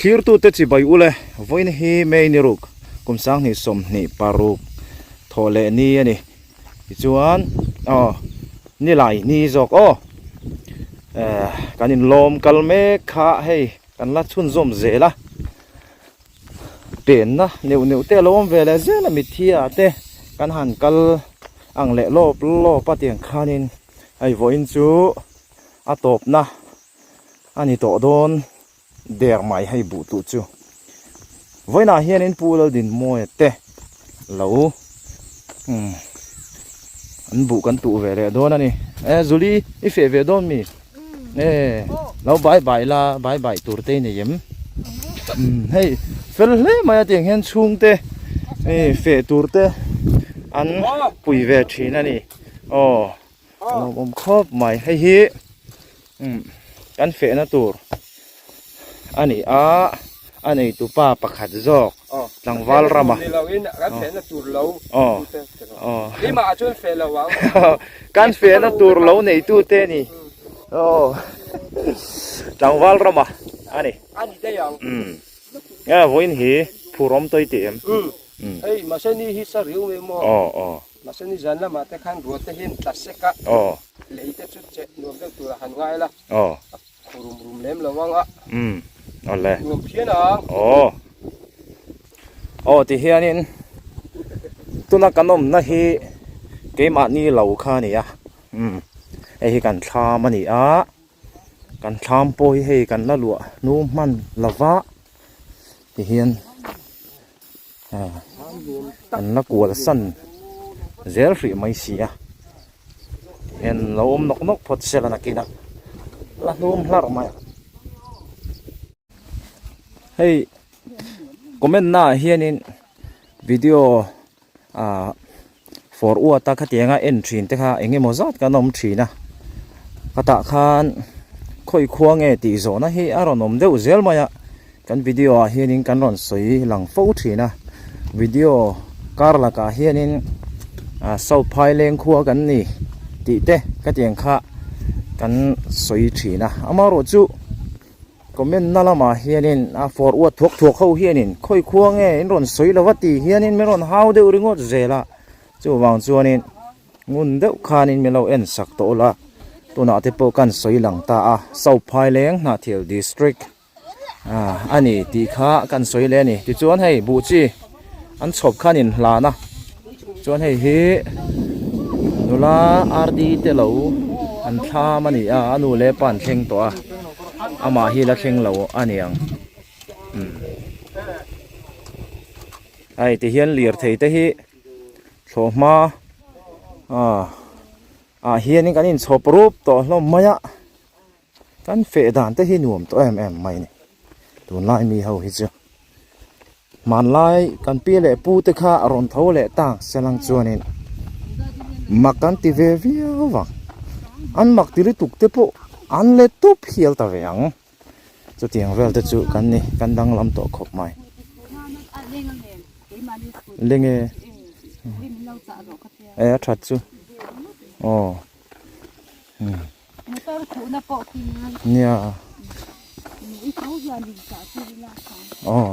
Thlirtute chibai ule, vawiin hi May ni ruk, kum 2026 thawh leh ni a ni. Tichuan, aw, nilai ni zawk aw, eh, kan inlawm kal mek kha hei kan la chhunzawm zel a. Penna neuh neuh te a lo awm ve leh zel a, mitthi ah te kan han kal ang leh lawp lawp a tiang khanin hei vawiin chu a tawpna a ni tawh dawn der mai hei buh tuh chu. Vawiinah hianin Pu Laldinmawia te lo umm an buh kan tuh ve leh dawn a ni. E Zuli i feh ve dawn mi? E lo bai bai la bai bai tur te i nei em? Umm hei fel hle mai a tiang hian chhungte e feh tur te an pui ve thin a ni. Aw. A lo awm khawp mai hei hi umm kan fehna tur a ni a a neitu pa pakhat zawk tlangval rama aw kan fehna tur lo neitu te a ni aw tlangval rama a ni umm vawiin hi phur awm tawih tih em aw aw. Mahse nizan lamah te khan ruah te hian tla sek a, lei te chu cheh nuam deuh turah han ngai la, a khu rum rum lem lo ang a, nuam phian ang. Aw aw ti hianin tuna kan awmna hi keimahni lo kha a ni a, hei hi kan thlam a ni a, kan thlam pawh hi hei kan la luah hnu hman lova ti hian. An la kual san zel hrih mai si a en lo awm nawk nawk phawt sela nakin a la hnum hlarh mai a hei comment na ah hianin video ah forward a khatianga en thin te kha eng emaw zat kan awm thin a ka tah khan khawi khua nge tih zawhna hi a rawn awm deuh zel mai a kan video ah hianin kan rawn sawi lang fo thin a video kar lakah hianin ah south phaileng khua kan ni tih te ka tiang kha kan sawi thin a amaherawhchu. Comment na lamah hianin a forward thuak thuak ho hianin khawi khua nge in rawn sawi lova tih hianin min rawn hau deuh ringawt zel a, chuvang chuanin ngun deuh khanin min lo en sak tawh ula, tunah te pawh kan sawi lang ta a, South Phaileng Hnahthial District ah a ni tih kha kan sawi leh a ni, tichuan hei buh chi an chhawp khan in hlan a, chuan hei hi nula RD te lo an thlam a ni a, a nu leh pa an thleng tawh a. Amah hi la thleng lo a ni ang. Umm. Hei ti hian lirthei te hi thlawhhma ah ah hianin kan inchhawp rup tawh hlawm mai a. Kan feh dan te hi nuam tawh em em mai a ni. Tunlai mi ho hi chu hmanlai kan pi leh pu te kha a rawn tho leh tak selang chuanin mak an ti ve viau vang an mak ti lutuk te pawh an let tawp hial ta ve ang chutiang vel te chu kan ni kan danglam tawh khawp mai lenge e a that chu aw Nia. Aw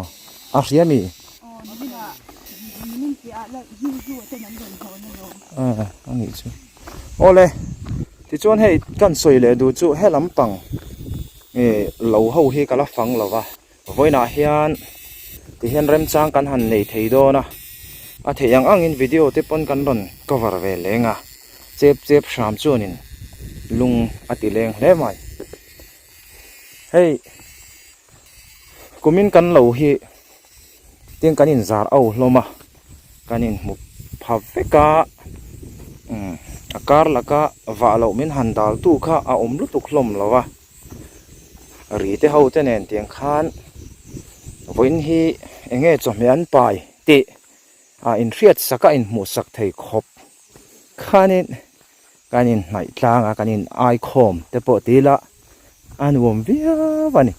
a hria mi? Aw a nih chu. Awle tichuan hei kan sawi leh duh chu he lampang ih lo ho hi ka la fang lo va vawiinah hian tihian remchang kan han nei thei dawn a a theih ang angin video te pawn kan rawn cover ve leng a. Chep chep hram chuanin lung a ti leng hle mai. Hei kumin kan lo hi tin kan inzar au hlawm a, kan inhmu pha vek a, umm a kar laka vah loh min han dal tu kha a awm lutuk hlawm lo a, ri te ho te nen tiang khan vawiin hi eng nge chawhmeh an pai tih a inhriat sak a inhmuh sak thei khawp. Khanin kan inhnaih tlang a, kan in aikhawm te pawh ti ila a nuam viau a ni.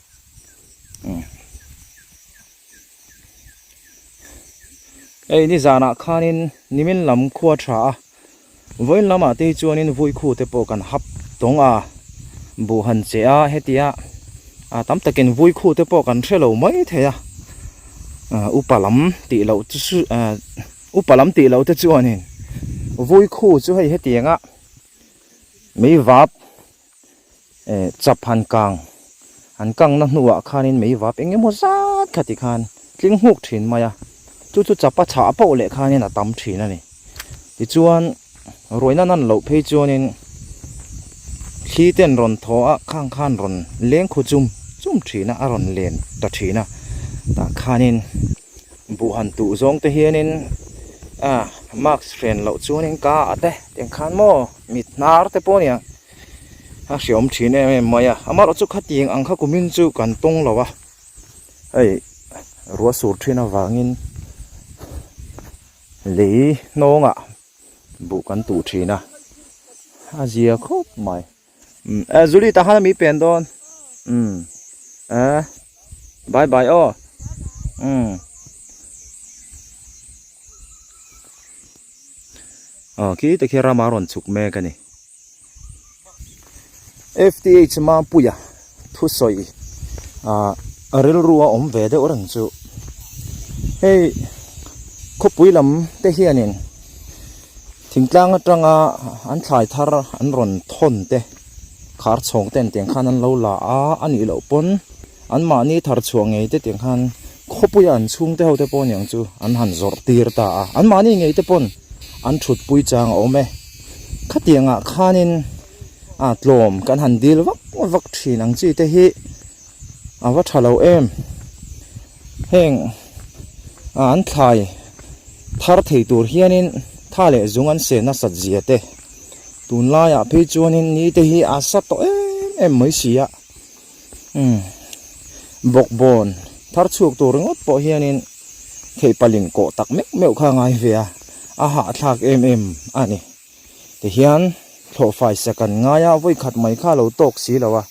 Hei nizanah khanin nimin lam khua tha a, vawiin lamah te hi chuanin vui khu te pawh kan hap tawng a, buh han che a hetia A tam takin vui khu te pawh kan hre lo mai thei a, upa lam tih loh chu chu upa lam tih loh te chuanin vui khu chu hei hetianga mei vap chap han kang an kangna hnuah khanin mei vap eng emaw zat kha ti khan tling nghuk thin mai a, chu chu chapa chhah poh leh khanin a tam thin a ni. Tichuan ruaina nan loh phei chuanin thli ten rawn thaw a, khang khan rawn leng khu chum chum thin a, a rawn len ta thin a, tah khanin buh han tuh zawng te hianin a mask hren loh chuanin ka a te tiang khan maw mit hnar te pawh nia a hreawm thin em em mai a, amaherawhchu chu khatiang ang kha kumin chu kan tawng lo a, hei ruah sur thin avangin. Lei hnawngah buh kan tuh thin a, a zia khawp mai. Umm eh Julie tah khan a mi pen dawn umm eh bye bye aw umm aw khi te khi rama rawn chhuk mek a ni. FTH Mapuia thusawi ah rilru a awm ve deuh reng chu hei khawpui lam te hianin thingtlang atanga an thlai thar an rawn thawn te khar chhawng ten tiang khan an lo la a a nih loh pawn an mahni thar chhuah ngei te tiang khan khawpuia an chhungte ho te pawh aniang chu an han zawrh tir ta a an mahni ngei te pawn an thut pui chang a awm e khatiangah khanin a tlawm kan han dil vak vak thin ang chi te hi a va tha lo em heng an thlai thar thei tur hianin tha leh zung an se nasat zia te tunlaiah phei chuanin ni te hi a sa tawh em em mai si a umm bawkbawn thar chhuak tur ringawt pawh hianin theih paling kawh tak meuh meuh kha a ngai ve a a hahthlak em em a ni tihian thlawhfai sak an ngai a vawi khat mai kha a lo tawk si lo a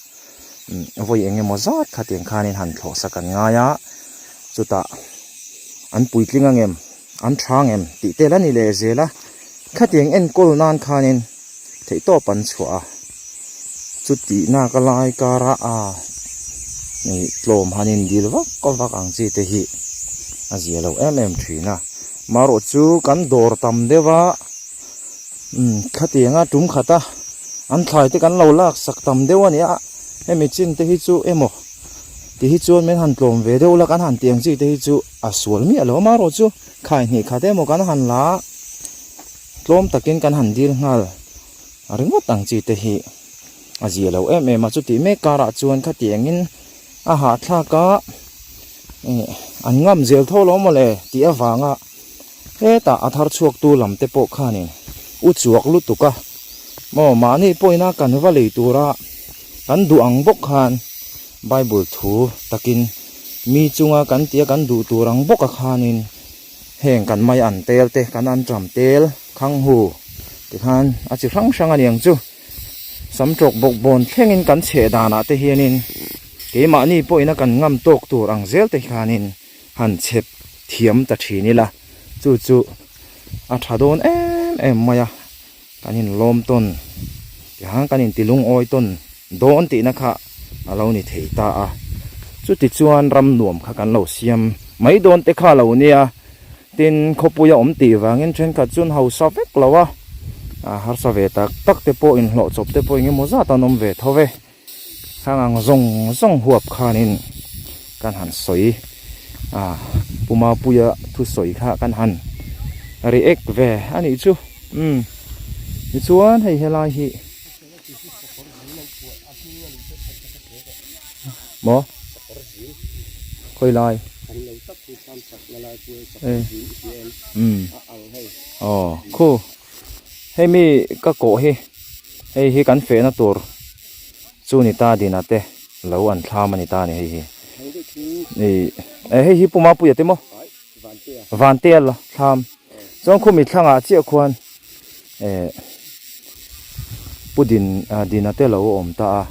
umm vawi eng emaw zat khatiang khanin han thlawh sak an ngai a chutah an puitling ang em an tha ang em tih tel a ni leh zel a khatiang enkawl nan khanin theihtawp an chhuah a chutih nak a lai kara a ih tlawm han indil vak vak ang chi te hi a zia lo em em thin a marawh chu kan dawr tam deuh a umm khatiang a tum khat a an thlai te kan lo lak sak tam deuh a ni a hemi chin te hi chu emaw ti hi chuan min han tlawm ve deuh la kan han tih ang chi te hi chu a sual miah lo a marawh chu khai hnih khat emaw kan han la a. Tlawm takin kan han dil nghal ringawt ang chi te hi a zia lo em em a, chutih mek karah chuan khatiangin a hahthlak a, ih an ngam zel tho lo mawle tih avanga hetah a thar chhuak tu lam te pawh khanin u chuak lutuk a, maw mahni pawhin a kan va lei tura kan duh ang bawk khan Bible thu takin mi chunga kan tia kan duh tur ang bawk a khanin. Heng kan mai an tel te kan an ṭam tel khang hu tikhan a chi hrang hrang a ni ang chu. Sam ṭawk bawk bawn thlengin kan chheh danah te hianin keimahni pawhin a kan ngam tawk tur ang zel te khanin han chhep thiam ta ṭhin ila chu chu a ṭha dawn em em mai a kan inlawm tawn tikhan kan inti lungawi tawn dawn tihna kha a lo ni thei ta a chuti chuan ram nuam kha kan lo siam mai dawn te kha a lo nia tin khawpui a awm tih vangin thenkhat chuan hausa vek lo a a harsa ve tak tak te pawh inhlawh chawp te pawh engemaw zat an awm ve tho ve khang ang zawng zawng huap khanin kan han sawi a Pu Mapuia thusawi kha kan han react ve a nih chu umm tichuan hei helai hi. Maw? Khawi lai? Umm. Aw khu hei mi ka kawh hi hei hi kan fehna tur chu ni ta dina te lo an thlam a ni ta a ni hei hi. Ih hei hi Puma Puia te maw? Vantea la thlam chuan khumi thlangah chiah khuan eh pu din ah dina te lo awm ta a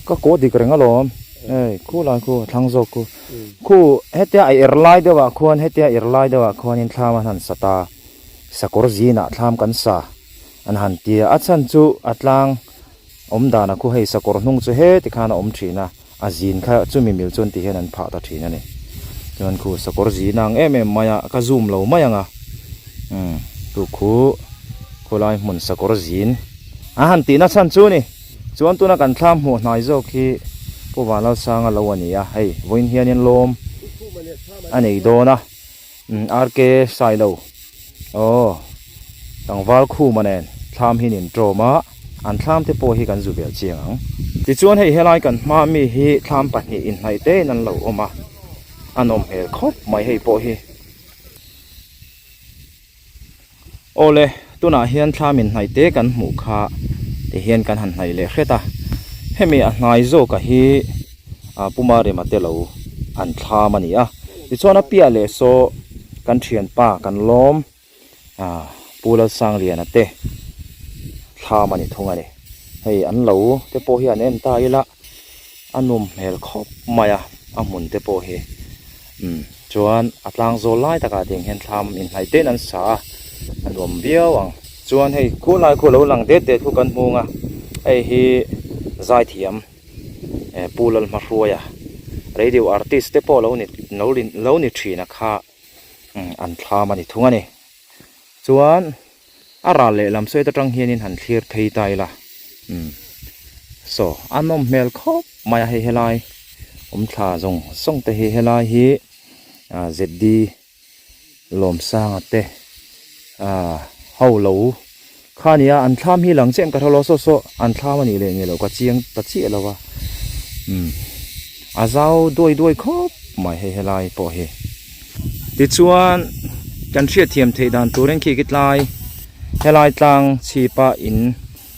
ka kaw dik reng alawm hei khu lai khu a thlang zawk khu khu hetia a er lai deuh ah khuan hetia er lai deuh ah khuanin thlam an han sa ta sakawr zinah thlam kan sa an han tia a chhan chu a tlang awm danah khu hei sakawr hnung chu heti khan a awm thin a. A zin kha chumi mil chuan ti hian an phah ta thin a ni. Chuan khu sakawr zin ang em em mai a, ka zoom lo mai ang a. Umm chu khu khawlai hmun sakawr zin a han tihna chhan chu ni. Chuan tuna kan thlam hmuh hnai zawk hi Pu Vanlalsanga lo a ni a, hei vawiin hianin lawm a nei dawn a. Umm RK Sailo aw tlangval khuma nen thlam hi nin tawm a, an thlam te pawh hi kan zu vel chiang ang. Tichuan hei helai kan hma mi hi thlam pahnih inhnaih tein an lo awm a, a nawm hmel khawp mai hei pawh hi. Awle, tunah hian thlam inhnaih te kan hmuh kha tihian kan han hnaih leh hret a, hemi a hnai zawka hi ah Puma Rema te lo an thlam a ni a, tichuan a piah leh saw kan thianpa kan lawm ah Pu Lalsangliana te thlam a ni thung a ni, hei an lo te pawh hi an en ta ila a nawm hmel khawp mai a, a hmun te pawh hi. Umm chuan a tlang zawl lai takah tiang hian thlam inhnaih tein an sa a, a nuam viau ang. Chuan hei khulai khu lo lang det det khu kan hmung a, hei hi zaithiam eh Pu Lalhmahruaia radio artist te pawh lo ni lo ni thin a kha an thlam a ni thung a ni. Chuan a ral lehlam sawi atang hianin han thlir phei ta ila umm saw a nawm hmel khawp mai a hei helai awm thla zawng zawng te hi helai hi ah Z_D Lawmsanga te ah ho lo kha a nia an thlam hi lang chiah em ka hrelo saw saw an thlam a nih leh nge loh ka chiang ta chiah lo a umm a zau duai duai khawp mai hei helai pawh hi. Tichuan kan hriatthiam theih dan turin khi khi tlai helai tlang chhipa in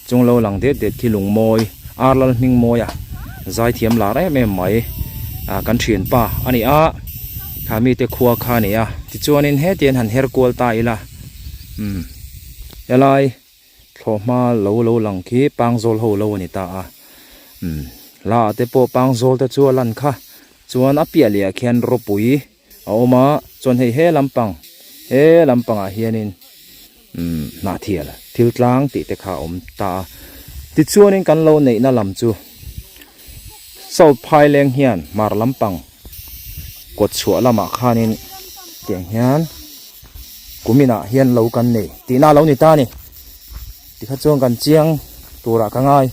chung lo lang det det khi lungmawi ar lal hming mawi a zaithiam lar em em mai ah kan thianpa a ni a kha mite khua kha a ni a tichuanin hetiang han her kual ta ila umm helai Thlawhhma lo lo lang khi pangzawl ho lo a ni ta a, umm hla ah te pawh pangzawl te chu a lan kha, chuan a piah leh ah khian rawpui a awm a, chuan hei he lampang he lampang ah hianin umm hnahthial thil tlang tih te kha a awm ta a, tichuanin kan lo neihna lam chu South Phaileng hian hmar lampang kawt chhuah lamah khanin tiang hian kuminah hian lo kan nei tihna a lo ni ta a ni tikha chuan kan chiang turah ka ngai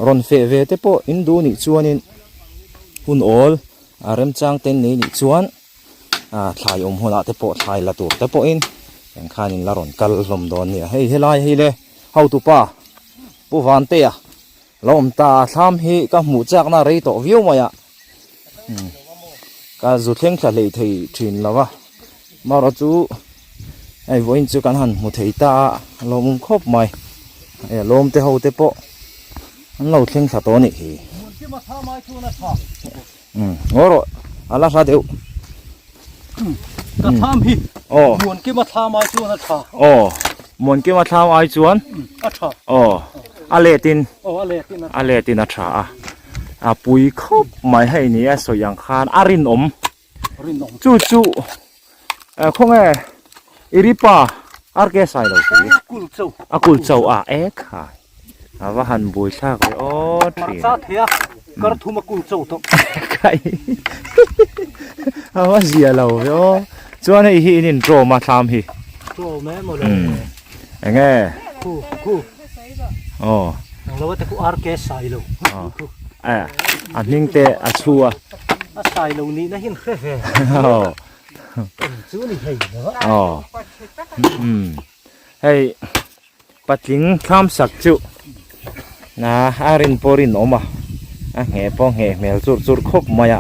rawn feh ve te pawh in duh nih chuanin hun awl a remchang te nei nih chuan ah thlai awm hunah te pawh thlai la tur te pawhin eng khanin la rawn kal hlawm dawn nia hei helai hi le hotupa Pu Vantea lo awm ta a thlam hi ka hmuh chakna rei tawh viau mai a ka zu thleng thla hlei thei thin lo va marawh chu hei vawiin chu kan han hmu thei ta a lawmawm khawp mai hei a lawm te ho te pawh an lo thleng thla tawh a nih hi ngaw rawh a la hla deuh ka thlam hi aw Muankima thlam ai chuan a tha aw Muankima thlam ai chuan a tha aw a letin aw a letin a letin a tha a a pui khawp mai hei ni a sawi ang khan a rinawm rinawm chu chu khawnge Iripa RK Sailo hi a kul cho a ek ha A va han bui thlak ve aw thin. Hmarcha thei a kar thum a kul cho tawh. Kai a va zia lo ve aw. Chuan hei hi in in tawm a thlam hi. Tawm e mawle. Enge? Khu khu. Aw. Ang lo te khu RK sai lo. A a hming te a chhu a. A sai lo ni na hin hre ve. Aw. Eng chu ni hei lo. Aw. Hei Patling thlam sak chu na a rin pawh rinawm a, a ngheh pawh ngheh hmel churh churh khawp mai a,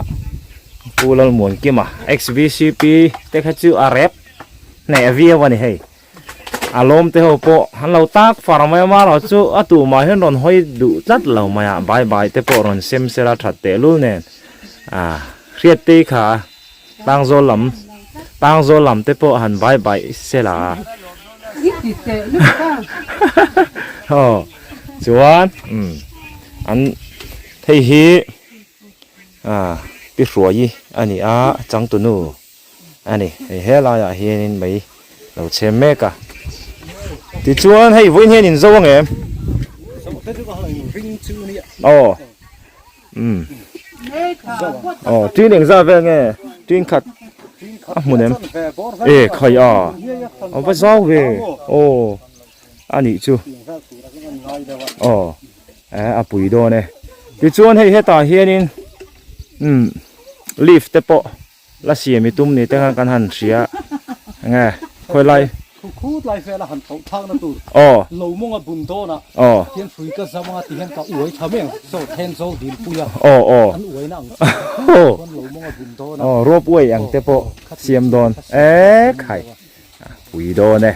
Pu Lalmuankima XVCP te kha chu a rep hneh viau a ni hei, a lawm te ho pawh an lo tak far mai a marawh chu a tumah hian rawn hawi duh tlat lo mai a, bye bye te pawh rawn sem sela that tehlul nen ah hriattei kha Tangzawl lam Tangzawl lam te pawh han bai bai sela aw chuan umm an hei hi ah pi hruai a ni a changtunu a ni hei helaiah hianin mei lo chhem mek a tichuan hei vawiin hian in zo ang em aw. Umm. Aw tin engzat vel nge tin khat a hmun em? E khai a a va zau ve aw a nih chu aw e a pui dawn e tichuan hei hetah hianin umm leaf te pawh La siam i tum ni te khan kan han hria nge khawi lai. Khu khut lai vel a han tho thlak na tur. Aw. Lo mawng a bun dawn a. Aw. Tihian hrui ka zam anga tihian ka uai tha mai ang saw then zawl dil pui a. Aw aw. An uai na ang chi kha chuan lo mawng a bun dawn a. Aw rope way ang te pawh siam dawn e khai. Pui dawn e.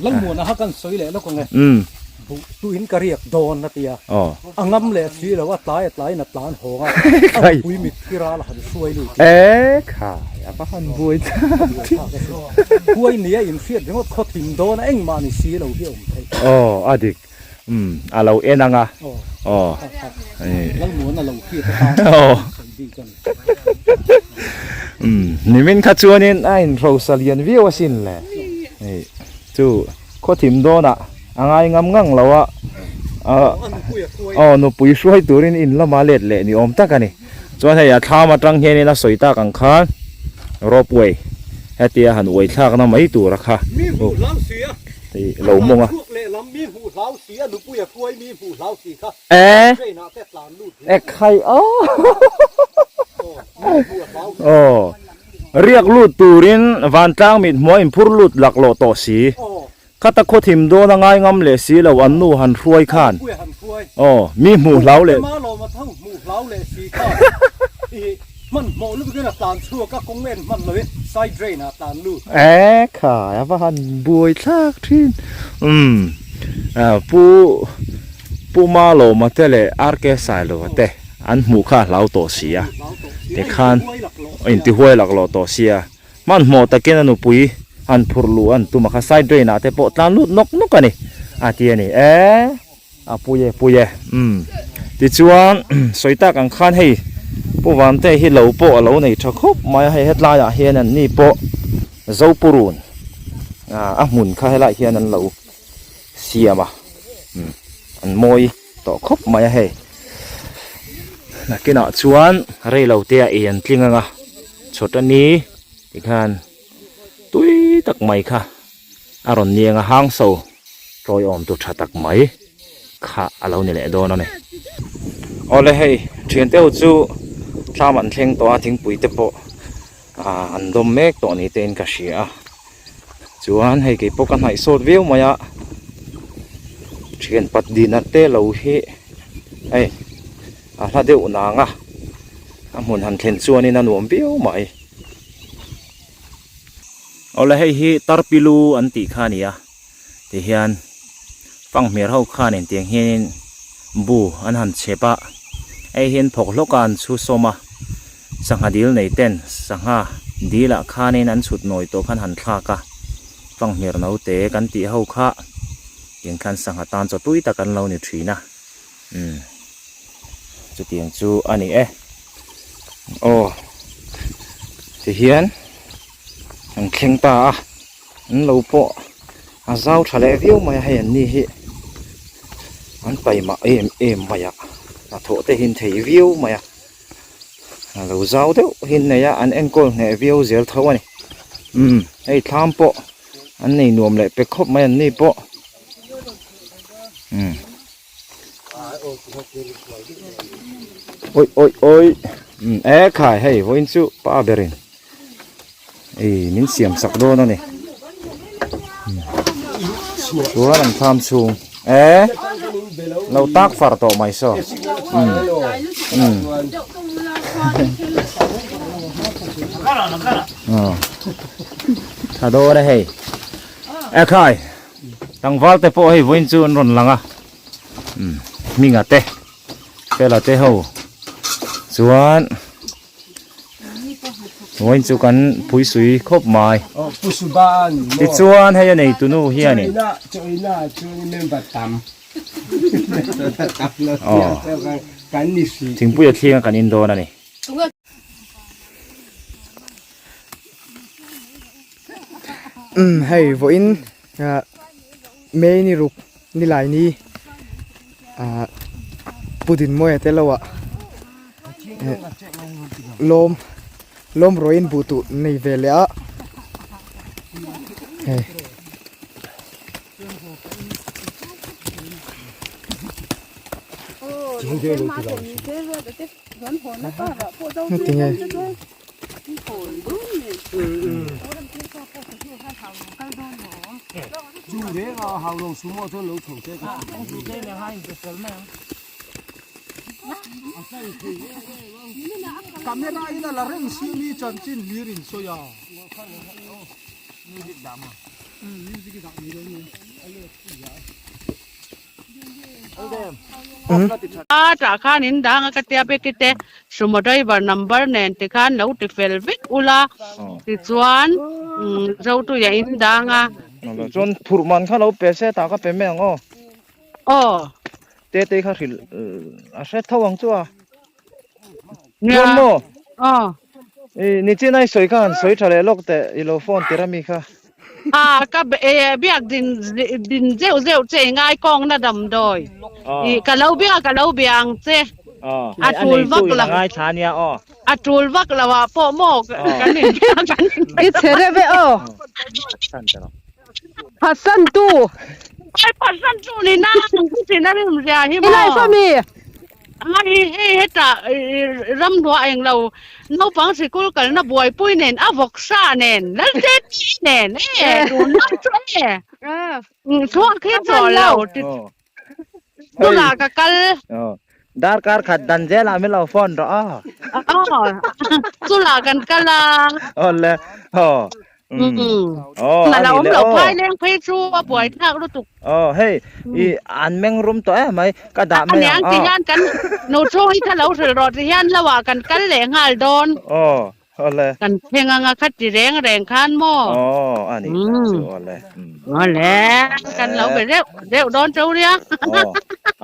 Lalmuana kha kan sawi leh lawk ang e. Umm. Buh tuin ka riak dawn a ti a. Aw. A ngam leh si lo a tlai a tlaiin a tlan hawng a. Khai. A pui mit hi ral a han hruai lut. E khai a va han buai thlak thin. Huai nia inhriat ringawt khaw thim dawn a engmah ni si lo hi a awm theih. Aw a dik. Umm a lo en ang a. Aw. Lalmuana lo hriat atan a sawi bik a ni. Umm nimin kha chuanin a inhrosa lian viau asin le. Hei chu khaw thim dawnah a ngai ngam ngang lo a. Aw nupui hruai turin in lama let leh ni awm tak a ni. Chuan hei a thlam atang hianin a sawi tak ang khan rope way hetia han uai thlakna mai tura kha. Mi hmuh hlau si a. Hei lo mawng a. A chhuak lehlam mi hmuh hlau si a nupui a hruai mi hmuh hlau si kha. E. Train ah te tlan lut hi. E khai aw. Aw. Riak lut turin vantlang mit hmuah in phur lut laklawh tawh si. Khata khaw thim dawn a ngai ngam leh si lo an nu han hruai khan. Aw mi hmuh hlau leh. E khai a va han buai thlak thin. Umm pu Pu Malawma te leh RK Sailova te an hmuh kha a hlau tawh si a. Tikhan intihuai laklawh tawh sia. Hmanhmawh takin a nupui han phurh luh an tum a kha side drain ah te pawh tlan lut nawk nawk a ni a ti a ni e a pui e pui e umm tichuan sawi tak ang khan hei Pu Vante hi lo pawh a lo nei tha khawp mai a hei hetlai ah hian an ni pawh Zopurun a hmun kha helai hian an lo siam a umm an mawi tawh khawp mai a hei nakinah chuan reilo te a ei an tling ang a chhawt a ni tikhan tui tak mai kha a rawn niang a hang so tawiawm tu tha tak mai kha a lo ni leh dawn a ni. Awle hei thiante ho chu thlam an thleng tawh a thingpui te pawh ah an dawm mek tawh ni te in ka hria a chuan hei kei pawh ka hnaih sawt viau mai a thian pat dina te lo hi hei a hla deuh nang a a hmun han thlen chuanin a nuam viau mai awle hei hi tarpilu an tih kha a ni a tihian fanghmir ho khan engtiang hianin bu an han chhep a hei hian phawk hlawk a an chhu sawm a. Sangha dil nei ten sangha dil ah khanin an chhut nawi tawh khan han thlak a, fanghmir naute kan tih ho kha tiang khan sangha tan chaw tui tak an lo ni thin a, umm chutiang chu a ni e. Aw tihian an thleng ta a, an lo pawh a zau tha leh viau mai a hei an ni hi an paihmah em em mai a, hnathawh te hi an thei viau mai a. A lo zau deuh hi an nei a an enkawl hneh viau zel tho a ni umm hei thlam pawh an nei nuam leh pe khawp mai an ni pawh umm awi awi awi umm e khai hei vawiin chu pa berin ei min siam sak dawn a ni chuan an thlam chhung e lo tak far tawh mai saw umm umm tha dawn e hei e khai tlangval te pawh hei vawiin chu an rawn lang a umm hminga te fela te ho chuan. Vawiin chu kan pui sui khawp mai. Tichuan hei a nei tunu hianin. Thingpui a thling a kan in dawn a ni. Umm hei vawiin May ni ruk ni lai ni ah Pu Dinmawia te lo ah. lawm lawm ruaiin buh tuh nei ve leh a hei. Heti nge. A tah khan in dang a ka tia beki te sumo driver number nen ti khan lo ti fel vek ula tichuan Zotuia in dang a. Chuan phurh man kha lo pe se tah ka pe mai ang aw. Aw. Te te kha hrilh a hre tho ang chu a. Chuan maw? Aw. I nichin a i sawi kha han sawi tha leh lawk teh i lo phone tir a mi kha. A ka biak din din zeuh zeuh che i ngai kawngna damdawi. I ka lo bia ka lo bia ang che. A tul vak lo. Ngai thla nia aw. A tul vak lo ah pawh maw kan in biak kan in I chhe reuh e aw. Phatsan tu. Ai phatsan tu ni na ang chu thin a rim zia hi maw. I life a mi. Ai hei hetah ramhnuah eng lo naupang sikul kalna buaipui nen a vawk sa nen lal te te nen e tun lai chu e chhuak hi chawl lo tunah ka kal. Darkar khat dan zelah min lo phone rawh a. Aw chula kan kal a. Awle aw. Aw a ni le aw. Phai leng phei chu a buai thlak lutuk. Aw hei i an meng rum tawh em mai ka dah mai ang aw. Aniang ti hian kan nu thu hi kha lo hrilh rawh ti hian lo ah kan kal leh nghal dawn. Aw awle. Kan thleng anga kha ti reng reng khan maw. Aw a ni chu awle. Awle kan lo be reuh reuh dawn chau ria. Aw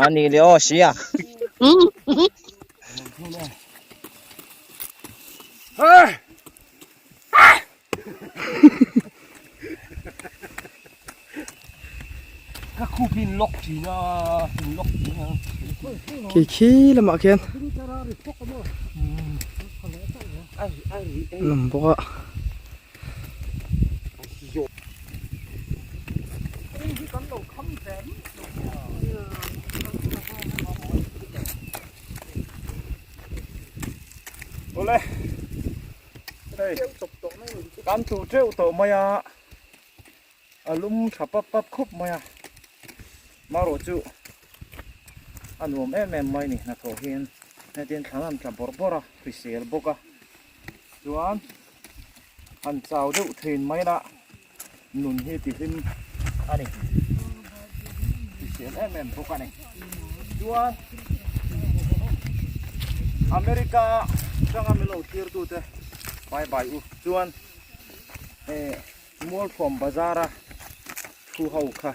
a ni le aw sia. Ka khup hi in lock thin a, in lock thin a. Khi khi lamah khian an awm bawk a. Awle. Hei kan tuh teuh tawh mai a a lum tha pap pap khawp mai a marawh chu a nuam em em mai ni hnathawh hian hetin thlan an tla bawrh bawrh a hrisel bawk a chuan han chau deuh thin mai la nun hi ti hlim a ni hrisel em em bawk a ni chuan America atanga min lo thlir tute bye bye u chuan eh Mualthuam bazar a thu ho kha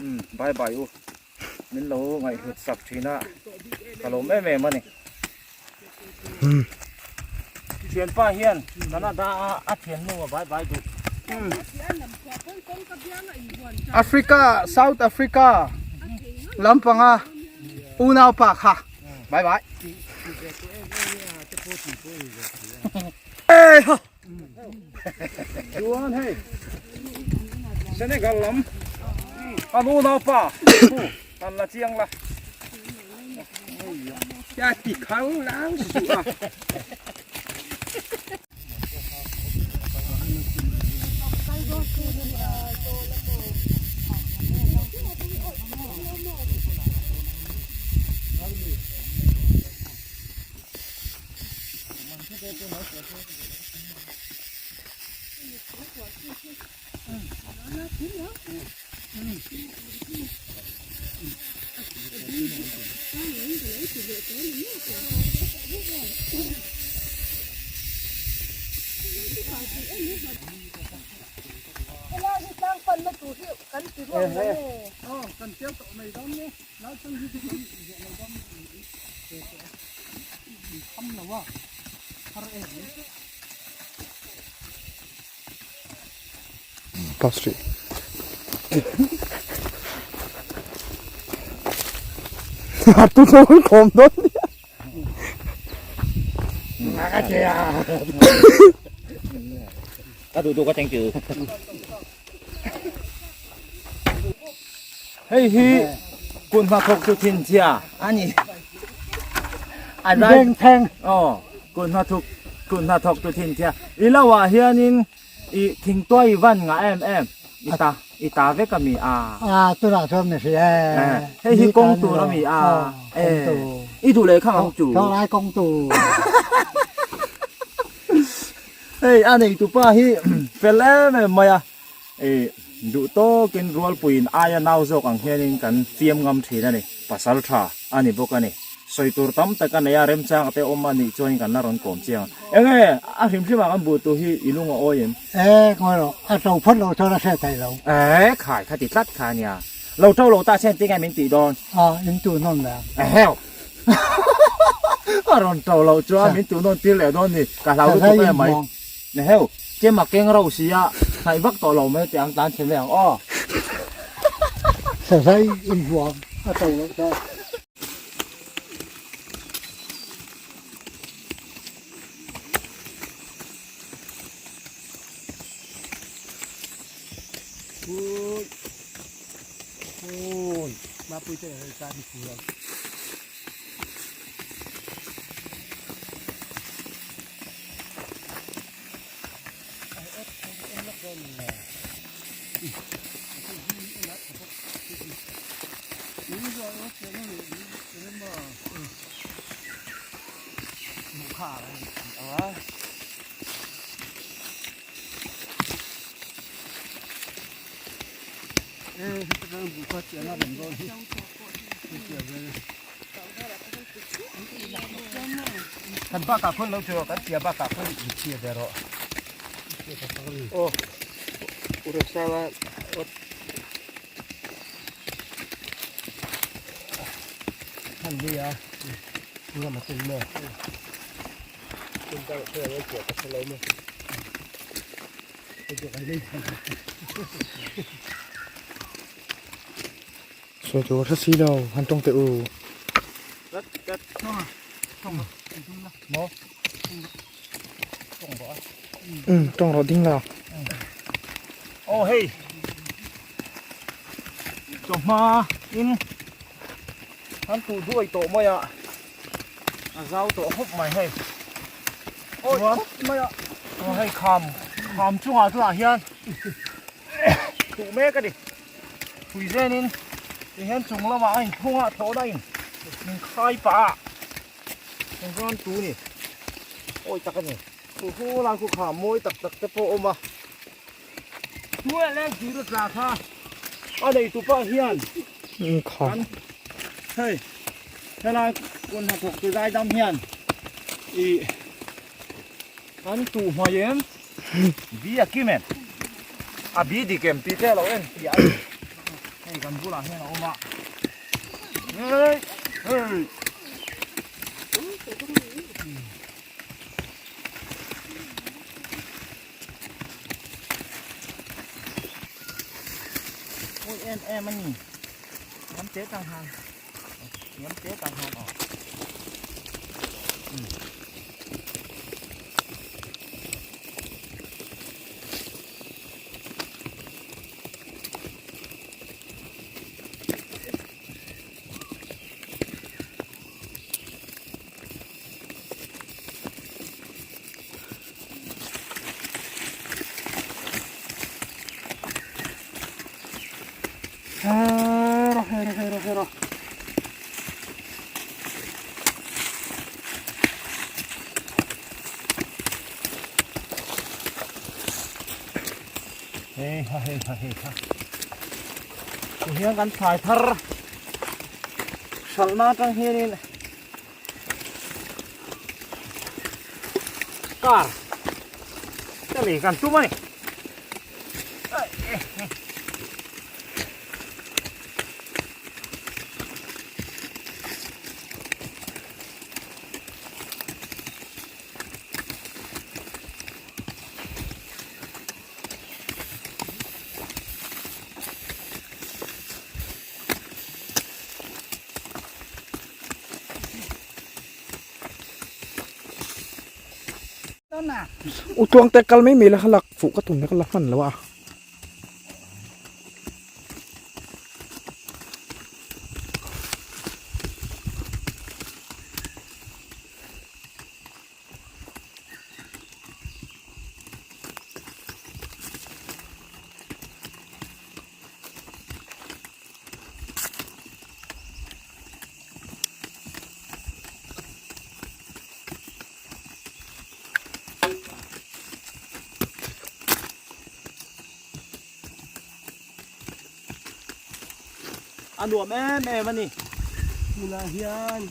umm bye bye u min lo ngaihhlut sak thin a ka lawm em em a ni. Thianpa hian Canada a a thiannu a vai vai duh. Africa South Africa lampanga unaupa kha bye bye. Chuan hei Senegal lam an unaupa han la chiang la. Kia ti khang lang suh a. Pause rih. A tu dawn kawm dawn nia. Ka duh duh ka thank you. Hei hi kun hma thawk tu thin chia ani. A rai theng. Oh, kun hma thuk kun hma thawk tu thin chia. I lo ah hianin i thingtuai van nga em em. I ta i ta vek ami a. A tunah chuan mi hria e. Hei hi kawng tur ami a. Kawng tur. I duh leh khang ang chu. Thawklai kawng tur. Hei a nei tupa hi fel em em mai a. I duh tawkin rualpuiin aia nau zawk ang hianin kan fiam ngam thin a ni. Pasal tha a ni bawk a ni. Sawi tur tam tak a nei a, remchanga te awm a nih chuan kan la rawn kawm chiang a. Enge a hrim hrim ah kan buh tur hi i lung a awi em? E, ngawi rawh, a to phawt lo chuan a hriat theih lo. E, khai kha ti tlat kha a nia. Lo to lo ta chen tinge min tih dawn? A, in tuh nawn leh ang. Eheu! A rawn to loh chuan min tuh nawn tir leh dawn ni, ka hlau lutuk em mai. Eheu! Chem a keng ro si a, hnaih vak tawh lo mai tih ang tan chhe mai ang aw. Sazai inhuam a to loh chuan. Kan bakah khawn lo chu kan tia bakah khawn i chhia ve rawh. Aw Urasanga Han ni a ram a tel maw Tum ta rawh hre tia ka hre lo maw Sawi tur hre si lo han tawng teh u. Umm tawng rawh ding la. Aw hei chawhma in an tuh duai tawh mai a a zau tawh khawp mai hei chuan aw hei kham kham chungah tunah hian tuh mek a ni pui zenin tihian chung lamah a inthung a thlawhna in min khai pah a engzan tu ni awi tak a ni chu hu lai khu kham mawi tak tak te pawh a awm a. Hnuaiah leng thir a tla kha a neitupa hian kan hei helai kut hnathawk tu zaidam hian ih an tuh hmai em bi a kim em a bi dik em tih te a lo en fiah a ni hei kan bulah hian a awm a hei hei. Ôi em em anh nhỉ Ngắm tế tàng hàng Ngắm tế tàng hàng ở Hei ha hei ha hei ha Tihian kan thlai thar hralhna atang hianin Car te lei kan tum a ni. U tluang te kal mai mai la kha lak fuh ka tum na ka la hman lo a. A nuam em em a ni. Tunah hian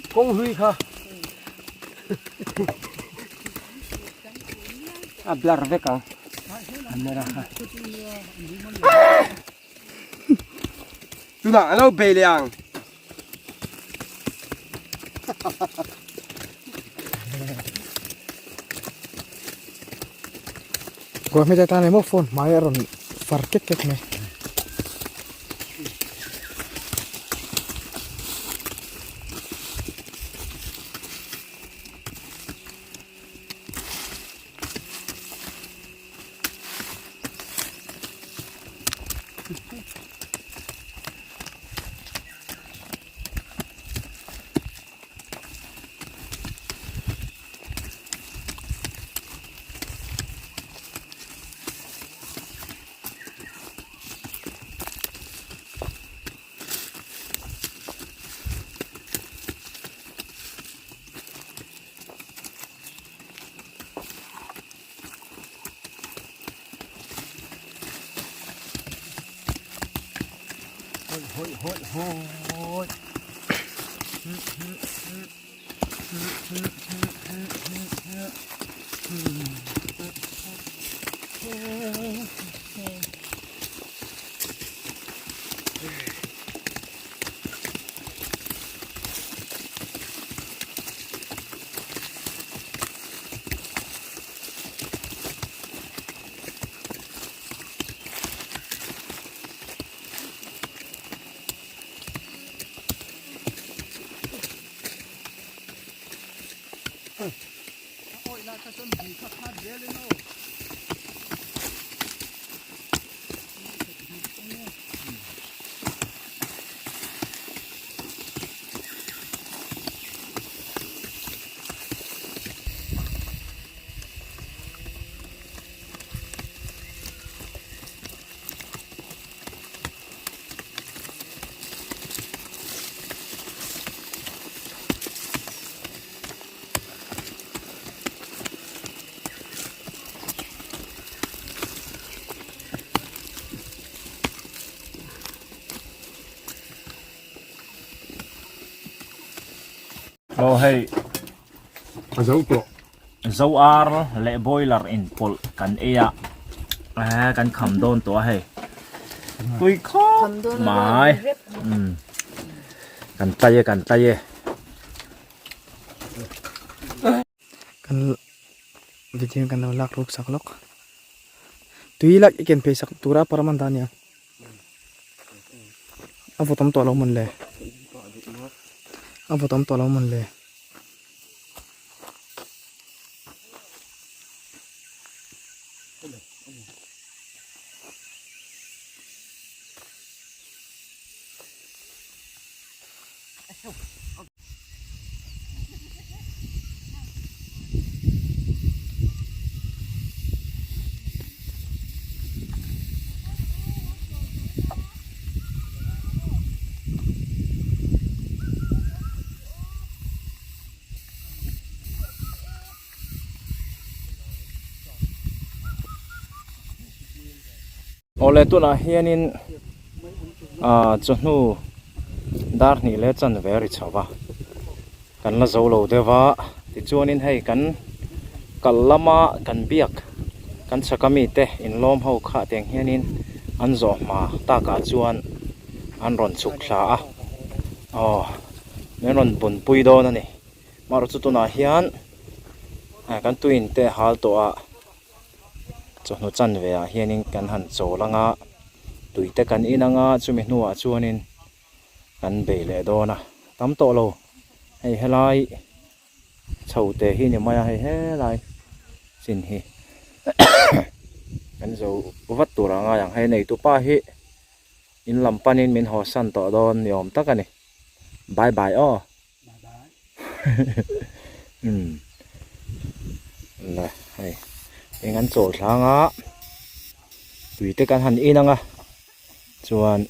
Kawng hlui kha a blur vek ang camera kha tunah an lo bei leh ang. Ruah hmel tan emaw phone hmai a rawn far kek kek mai. Aw hei a zo tawh zo ar leh boiler in pawlh kan ei a kan kham dawn tawh a hei tui khawp mai kan tlai e kan tlai e. Kan video kan lo lak ruk sak lawk tui lak i ken phei sak tura paraman ta ania a vawt awm tawh lo mawn le a vawt awm tawh lo mawn le. Awle tunah hianin ah chawhnu dar hnih leh chanve a ri chho va kan la zo lo deuh a tichuanin hei kan kal lama kan biak kan chhaka mite inlawm ho kha tiang hianin an zawh hma takah chuan an rawn chhuk thla a aw min rawn bunpui dawn a ni marawh chu tunah hian kan tuin te a hal tawh a. Chawhnu chanve ah hianin kan han chawl anga tui te kan in anga chumi hnuah chuanin kan bei leh dawn a tam tawh lo hei helai chho te hi ni mai a hei helai chin hi kan zo vat tur a ngai ang hei neitu pa hi in lam panin min haw san tawh dawn ni awm tak a ni bye bye aw. Umm le hei eng an chawl thlang a tui te kan han in ang a chuan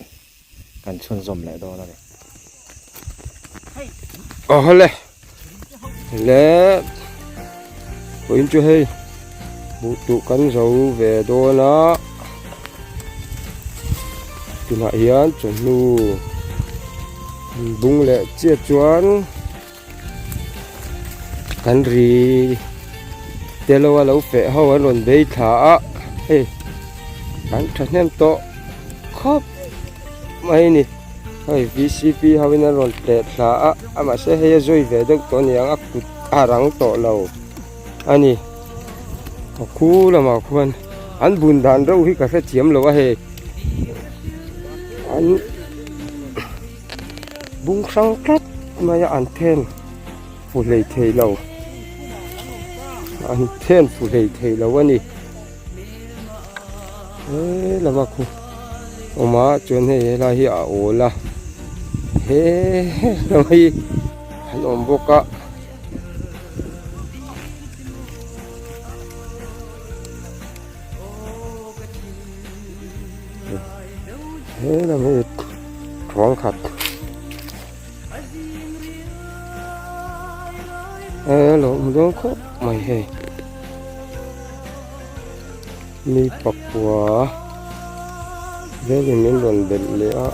kan chhunzawm leh dawn a ni. Aw hawle le vawiin chu hei buh tuh kan zo ve dawn a tunah hian chawhnu bung leh chiah chuan kan ri te lo a lo feh ho an rawn bei thla a hei an thahnem tawh khawp mai a ni hei vcp ho in an rawn tleh thla a a mahse hei a zui ve deuh tawh a niang a kut a rang tawh lo a ni a khu lamah khuan an bun dan reuh hi ka hrethiam lo a hei an bung hrang tlat mai a an then fu hlei thei lo an then fu hlei thei lo a ni he lama khu awm a chuan hei helai hi a awl a he lam hi an awm bawk a. He lam hi thuang khat e lo awm dawn khawp mai hei mi pakua velin min rawn belh leh a.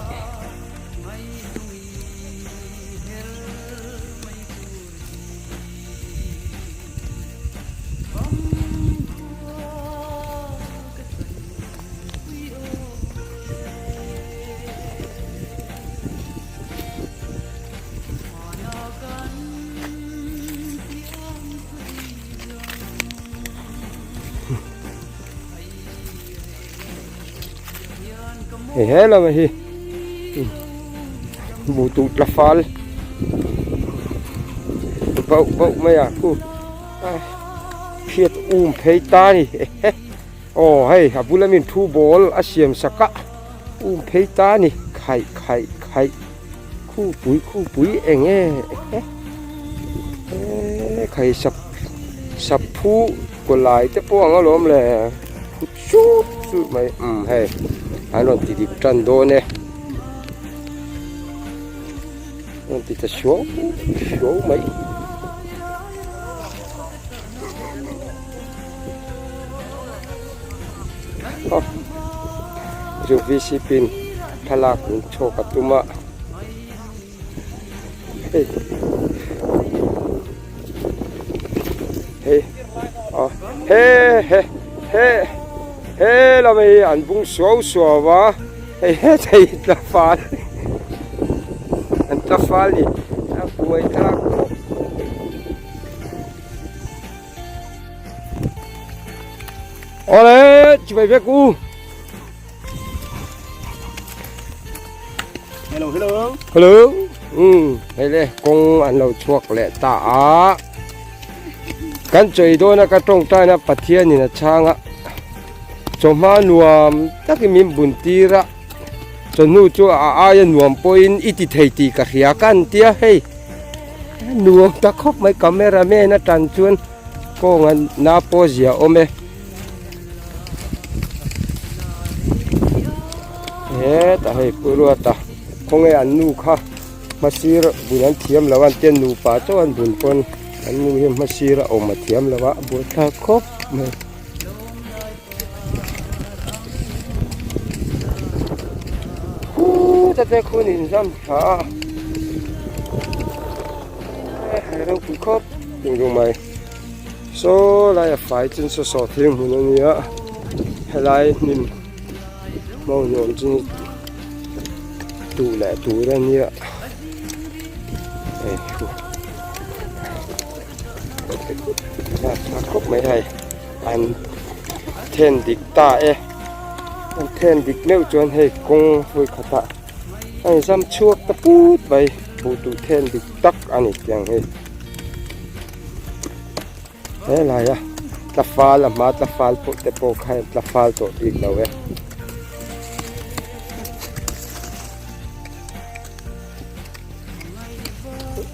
Hei he lamah hi buh tuh tla fal bauh bauh mai a khu phiat um phei ta a ni aw hei a bula min thu ball a siam sak a um phei ta a ni khaih khaih khaih khu pui khu pui eng nge khai sap sap phu kaw lai te pawh ang alawm le phut chut chut mai umm hei an rawn ti dik tan dawn e rawn ti ta suau suau mai. Chu vcp in thlalak min chhawk a tum a hei hei a he he he he lam hi an bung suau suau a hei he thei tla fal an tla fal ni a buai thlak khawp. Awle chibai vek u. Hello hello. Hello. Um hei le kawng an lo chhuak leh ta a. Kan chawi dawn a ka tawngtai na Pathian in a chhang a. Chawhma nuam takin min bun tir a. Chawhnu chu a aia nuam pawhin i ti thei tih ka hria ka an tia hei nuam ta khawp mai camera man atan chuan kawnga na pawh zia awm e. Hetah hei Pu Ruata khawnge an nu kha hmasir bun an thiam lo a an tia nupa chauh an bun pawn an nu hian hmasir a awm a thiam lo a a buaithlak khawp mai. Khuta te khun in zam tha a e ropui khawp tung tung mai saw lai a fai chin saw saw thing hmun a nia helai hnim hmawng nuam chin duh leh tur a nia hei hu tha khawp mai hei. An then dik ta e an then dik meuh chuan hei kawng vawi khatah a inzam chhuak ta put mai buh tuh then dik tak a ni tiang hei helai a tla fal a hma tla fal pawh te pawh kha tla fal tawh bik lo e.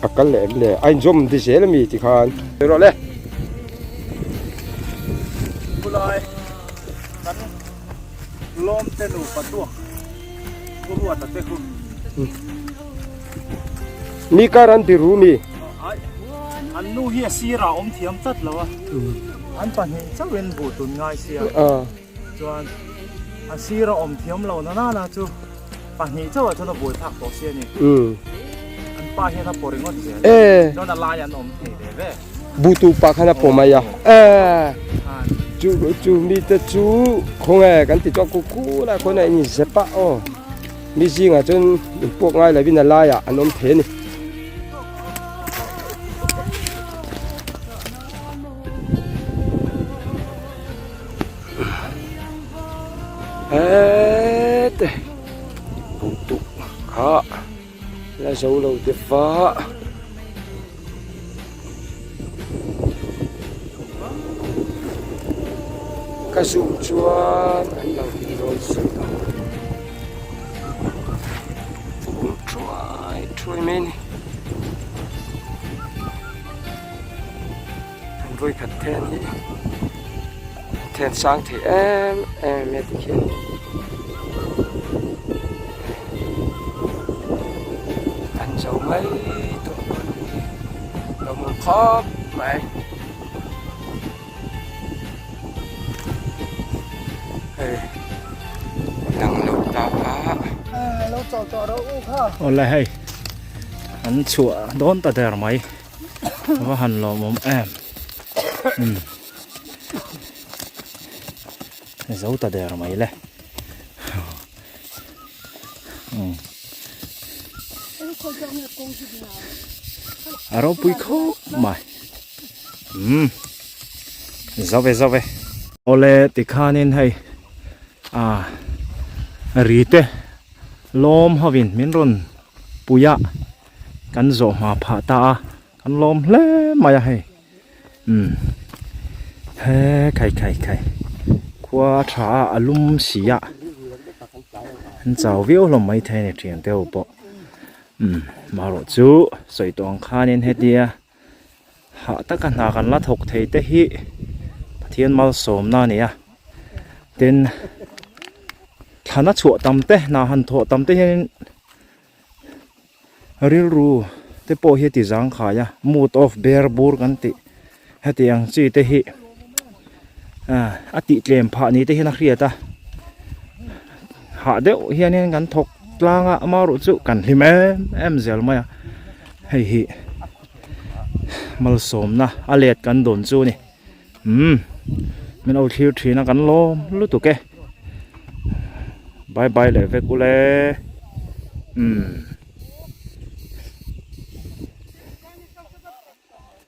A kal leh em le a inzawm ti zel ami ti khan rawh le. Khulai kan lawm te nupa tuak Pu Ruata te khu. Mi kar an ti ru mi. An nu hi a sirah awm thiam tlat lo a an pahnih chauhin buh tun ngai sia. Chuan a sir a awm thiam lo na nana chu pahnih chauh ah chuan a buai thlak tawh si a ni. An pa hian a paw ringawt zel. Chuan a lai an awm thei ve ve. Butu pa khan a paw mai a. Chu chu mi te chu khawnge kan ti chuan kukul a khawn a in zep a aw. Mi zingah chuan in puak ngai lovin a laiah an awm thei a ni. Hete buhtuh kha la zo lo te va ka zoom chuan an lang thei dawn si lo bung thuai thuai mai a ni. An vawi khat then hi an then sang thei em em e tikhian an zo mai tawh lo hmu khawp mai hei dang lo ta a. Awle hei an chhuah dawn ta der mai. Va han lawmawm em umm zo ta der mai le umm a ropui khawp mai umm zo ve zo ve awle tikhanin hei ah ri te lawm hovin min rawn pui a. Kan zawh hma phah ta a, kan lawm hle mai a hei. Umm he khai khai khai khua a tha a, a lum si a, an chau viau hlawm mai thei a ni thian te ho pawh. Umm marawh chu sawi tawh ang khanin hetia hah taka hna kan la thawk thei te hi Pathian malsawmna a ni a, tin thlana chhuah tam te hna han thawh tam te hianin. Rilru te pawh hi a ti zangkhai a mood off ber bur kan tih heti ang chi te hi ah a tih tlem phah ni te hian a hriat a hah deuh hianin kan thawk tlang a amaherawh chu kan hlim em em zel mai a hei hi malsawmna a let kan dawn chu a ni. Umm min lo thlir thin a kan lawm lutuk e bye bye leh vek ule umm.